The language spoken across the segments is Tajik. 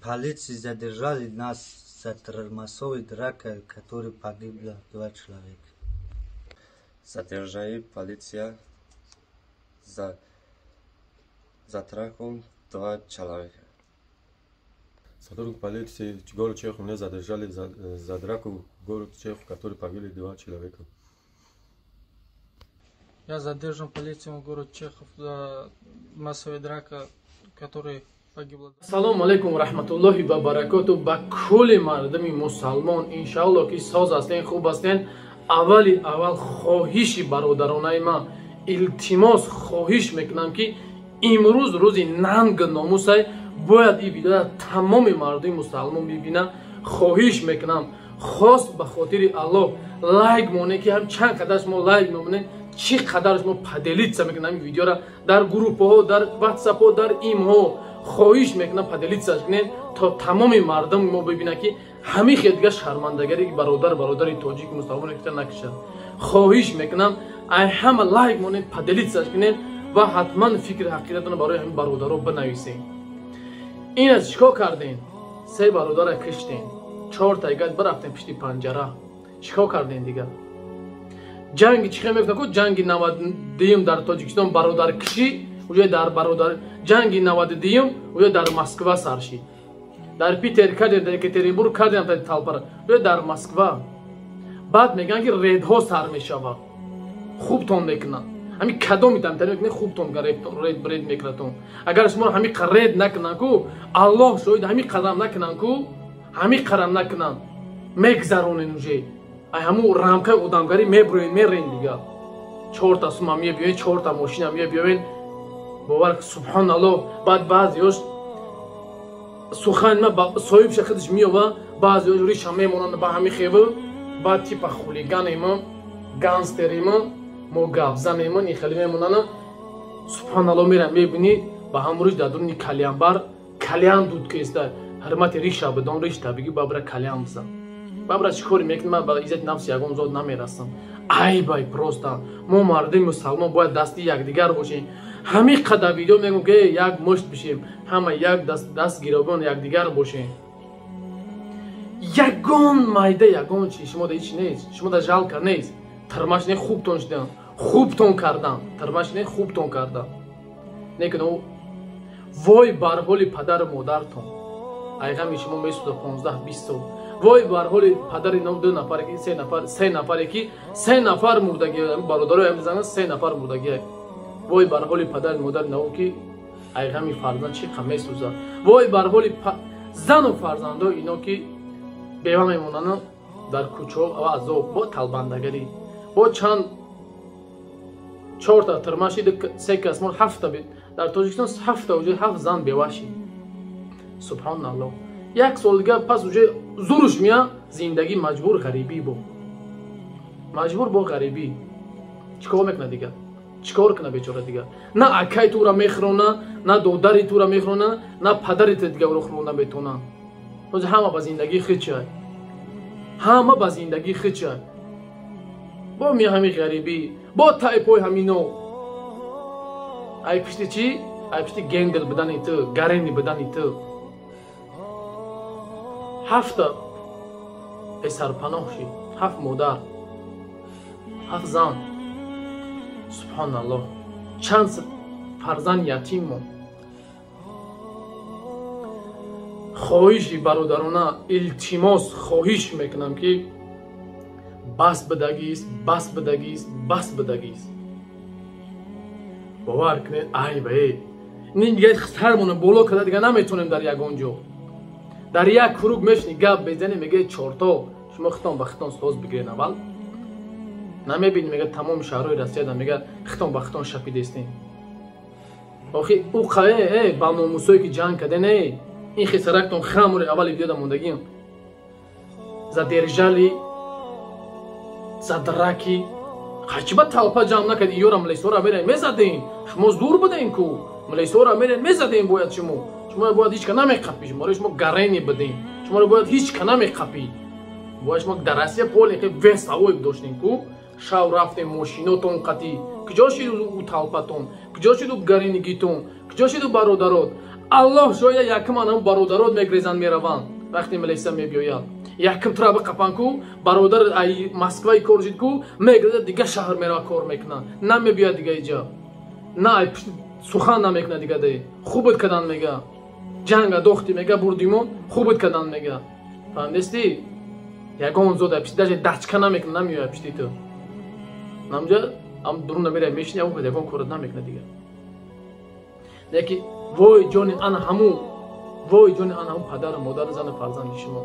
Полиции задержали нас за массовой дракой, которой погибло 2 человека. Задержали полиция за драку 2 человека. Сотрудник полиции город Чехов меня задержали за драку в город Чехов, который погибли 2 человека. Я задержан полицией в город Чехов за массовой драка, которой погибло. Салом алейкум раҳматуллоҳи ва баракоту ба кулли мардуми мусалмон. Иншааллоҳ ки соз ҳастен, хуб ҳастен. Аввали аввал хоҳиши бародаронаи ман, илтимос хоҳиш мекунам ки имрӯз рӯзи нанг номусай, бояд ин видеоро тамоми мардуми мусалмон бибинанд. Хоҳиш мекунам, хос ба хотири Аллоҳ лайк монед, ки ҳам чанд қадар шумо лайк мемонед, чӣ қадар шумо поделиться мекунед ҳамин видеоро дар группаҳо, дар ватсапҳо, дар имҳо. Хоҳиш мекунам поделиться кунед то тамоми мардум мо бибинанд ки ҳамин хел дигар шармандагаре ки бародар бародари тоҷик мусалмон кита накушад. Хоҳиш мекунам ай ҳама лайк монед, поделиться кунед ва ҳатман фикри ҳақиқатонро барои ҳамин бародаро бинависед. Ин аз чикор кардем? 3 бародарро киштем, 4 та гад бирафтем пишти панҷара. Чикор кардем дигар? Ҷанги чӣ хел мекунад ку? Ҷанги 92 дар Тоҷикистон бародаркишӣ, уже дар бародар ҷанги 92 уже дар Москва сар шид. Дар Питер кардем, дар Екатеринбург кардем, дар Талпара, уже дар Москва. Баъд мегӯянд ки редҳо сар мешавад, хубтон мекунанд. Ҳамин кадоми тамтари мекунед, хубтон ред ред мекунадтон. Агар шумо ҳамин ред накунанд ку, Аллоҳ шоҳид, ҳамин қадам накунанд ку, ҳамин қадам накунанд, мегзаронен уже. Ай ҳамун рамкаи одамгарӣ мебурен, мерен дигар. 4 та сума мебиёен, 4 та мошина мебиёен. Бовар субҳоналлоҳ. Баъд баъзеёш сухан ма соҳибша худаш меёва, баъзеёш риша мемонанд ба ҳамин хева, баъд типа хулиганема, гангстерема, мо гапзанема, ин хеле мемонанд. Субҳоналлоҳ, мерам мебинӣ ба ҳамун риш дар дуруни калянбар калян дуд кеста. Ҳурмати риша бидон, риш табигӣ бабра калян бизан. Бабра чӣ кори мекунӣ? Ман ба иззати нафси ягон зот намерасам. Айбай просто. Мо мардуми мусалмон бояд дасти якдигар бошем. Ҳамин қадар видео мегӯм ки як мушт бишем, ҳама як даст гирабон якдигар бошем. Ягон майда, ягон чи шумо да ҳеч нест, шумо да жалка нест. Тирмаш не хубтон шидан, хубтон кардан, тирмаш не хубтон кардан. Некун вой бар ҳоли падару модартон. Айғами шумо месӯзад 15-20 сол. Вой бар ҳоли падари 2 нафаре ки 3 нафар, 3 нафаре ки 3 нафар мурдагӣ, бародароям мезананд, 3 нафар мурдагӣ. Вой бар ҳоли падари модари нав ки айғами фарзанд чӣ қадр месӯзад. Вой бар ҳоли зану фарзандо ино ки бева мемонанд дар кӯчаҳо ва азоб, бо талбандагарӣ, бо чанд 4 та тирмаши, 3 кас мор, 7 та дар Тоҷикистон 7 та уже 7 зан бева шид. Субҳоналлоҳ. Як сол дигар пас уже зуруш меяд, зиндагӣ маҷбур ғарибӣ бо. Маҷбур бо ғарибӣ. Чикор мекунад дигар? Чикор кунад бечора дигар? На акай тура мехӯрона, на додари тура мехӯрона, на падари ту дигар ӯро хӯронда метавонад. Ҳозир ҳама ба зиндагии худчай. Ҳама ба зиндагии худчай. Бо ми ҳами ғарибӣ, бо тайпои ҳамино. Ай пишти чӣ? Ай пишти гендел бидани ту, гарени бидани ту. 7 та бесарпаноҳ шид, 7 модар, 7 зан. Субҳоналлоҳ. Чанд фарзанд ятим монд. Хоҳиши бародарона, илтимос хоҳиш мекунам ки бас бидагист, бас бидагист, бас бидагист. Бовар кунед, айба э. Ин дигар сармона боло карда дигар наметонем дар ягон ҷо. Дар як круг мешини гап безанем, мегӯяд чорто, шумо хитон ба хитон соз бигиред аввал. Намебинӣ, мегӯяд тамоми шаҳрҳои Россияда мегӯяд хитон ба хитон шапидестем. Охи ӯ қае ба номусое ки ҷанг карден, э Ин хисарактон хамури аввали видеода мондагиам. Задержали за драки. Қачиба толпа ҷамъ накард, иёра милисора мерен мезаден. Шумо зур буден ку. Милисора мерен мезаден бояд шумо. Шумо бояд ҳеч ка намеқапи. Шуморо шумо гарени буден. Шуморо бояд ҳеч ка намеқапи. Бояд шумо дар Россия поле хе весовой доштен ку. Шав рафтем мошинотон қатӣ. Куҷо шид ӯ толпатон? Куҷо шид ӯ гаренигитон? Куҷо шид ӯ бародарот? Аллоҳ шояд якм анам бародарот мегрезанд мераванд вақте милиса мебиёяд. Якм тура биқапан ку, бародар ай Москваи кор шид ку, мегрезад дига шаҳр мерава кор мекунад. Намебиёяд дига иҷа. На ай сухан намекунад дига де. Хубат кадан мега. Ҷанга дохти мега бурдимон, хубат кадан мега. Фаҳмидести? Ягон зод ай пишти даже дачка намекунад, намеояд пишти ту. Намҷа ам дурун намерай мешини, ягон ягон корат намекунад дига. Леки вой ҷони ана ҳаму, вой ҷони ана ҳаму падару модару зану фарзанди шумо.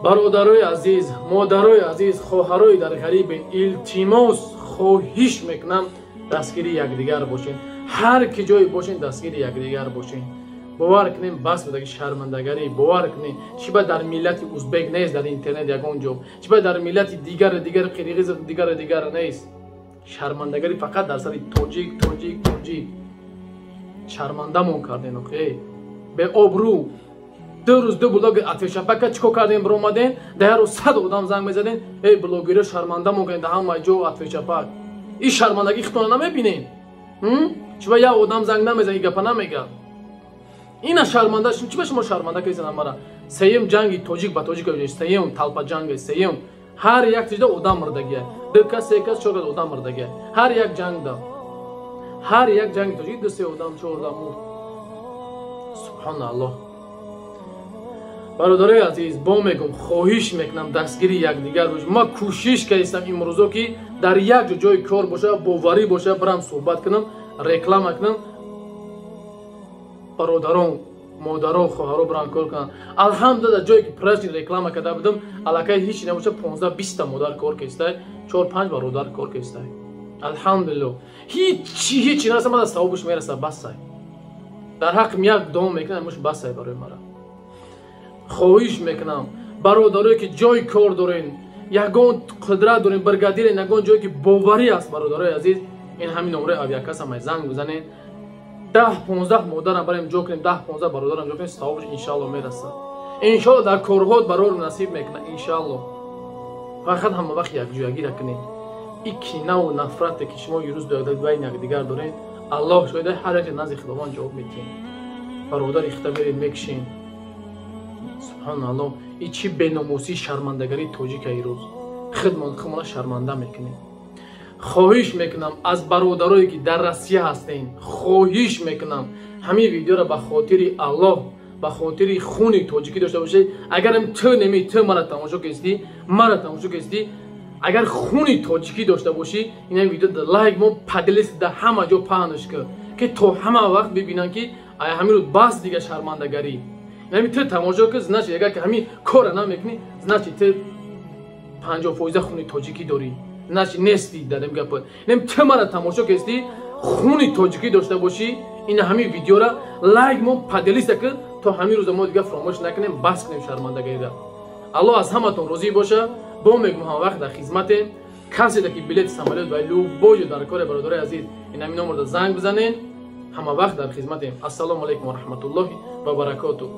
Бародарои азиз, модарои азиз, хоҳарои дар ғарибен, илтимос хоҳиш мекунам дастгири якдигар бошен. Ҳар ки ҷое бошен дастгири якдигар бошен. Бовар кунем бас будаги шармандагарӣ, бовар кунем чӣ ба дар миллати узбек нест дар интернет ягон ҷо, чӣ ба дар миллати дигар дигар қирғиз дигар дигар нест. Шармандагарӣ фақат дар сари тоҷик, тоҷик, тоҷик. Шармандамон карден охе. Беобрӯ. Ду рӯз ду блогер атвешапака чӣ кор кардем биромаден, дар як рӯз 100 одам занг мезаден, эй блогерҳо шармандамон карден дар ҳама ҷо атвешапак. Ин шармандагӣ худтона намебинем? Чӣ ба як одам занг намезан, ин гапа намега? Ина шарманда, чӣ ба шумо шарманда кардед мара? Сеюм ҷанги тоҷик ба тоҷик, сеюм талпа ҷанг, сеюм ҳар як чизда одам мурдагия. Ду кас, се кас, чор кас одам мурдагия. Ҳар як ҷангда. Ҳар як ҷанги тоҷик ду се одам, чор одам мурд. Субҳоналлоҳ. Бародарои азиз, бо мегум, хоҳиш мекунам дастгири якдигар бошед. Ма кӯшиш кардистам имрӯзо ки дар як ҷо ҷои кор боша, боварӣ боша, барам суҳбат кунам, реклама кунам. Бародарон, модаро, хоҳаро барам кор кунанд. Алҳамдулилла дар ҷое ки праздник реклама карда будам, аллакай ҳеч набоша 15-20 та модар кор кестай, 4-5 бародар кор кестай. Алҳамдулилло. Ҳеч нараса мада савобаш мераса, басай. Дар ҳаққим як дуо мекунам, муш басай барои мара. Хоҳиш мекунам бародарое ки ҷои кор дорен, ягон қудрат дорен, бригадирен, ягон ҷое ки боварӣ аст, бародарои азиз, ин ҳамин номраи авиакасса май занг бизанед. 10-15 модарам барем ҷо кунем, 10-15 бародарам ҷо кунем, савобаш иншаалло мерасад. Иншаалло дар корҳот барор насиб мекунад, иншаалло. Фақат ҳама вақт якҷоягира кунед. Ин кинаву нафрате ки шумо ирӯз байни якдигар доред, Аллоҳ шоҳида ҳар яке назди Худованд ҷавоб медиҳед. Бародари хита меред мекушед. Субҳоналлоҳ, ин чӣ беномусии шармандагарии тоҷика ирӯз. Худмон худмона шарманда мекунем. Хоҳиш мекунам аз бародарое ки дар Россия ҳастен, хоҳиш мекунам ҳамин видеоро ба хотири Аллоҳ, ба хотири хуни тоҷикӣ дошта бошед. Агарам ту неми ту мара тамошо кистӣ, мара тамошо кистӣ, агар хуни тоҷикӣ дошта бошӣ, ин видео дар лайк мо поделись дар ҳама ҷо паҳнш кун, ки то ҳама вақт бибинанд ки ай ҳамин рӯз бас дига шармандагарӣ. Ҳамин ту тамошо кун, значит агар ки ҳамин кора намекунӣ, значит ту 50% хуни тоҷикӣ дорӣ. Значит нести дар ин гап. Нем ту мара тамошо кистӣ, хуни тоҷикӣ дошта бошӣ, ин ҳамин видеора лайк мо поделись кун, то ҳамин рӯза мо дига фаромӯш накунем, бас кунем шармандагариро. Аллоҳ аз ҳаматон розӣ боша. Бо мегум ҳама вақт дар хизматем. Касе ки билети самолёт ба любой ҷо дар коре, бародарои азиз, ин ҳамин номерда занг бизанед. Ҳама вақт дар хизматем. Ассалому алайкум ва раҳматуллоҳи ва баракотуҳ.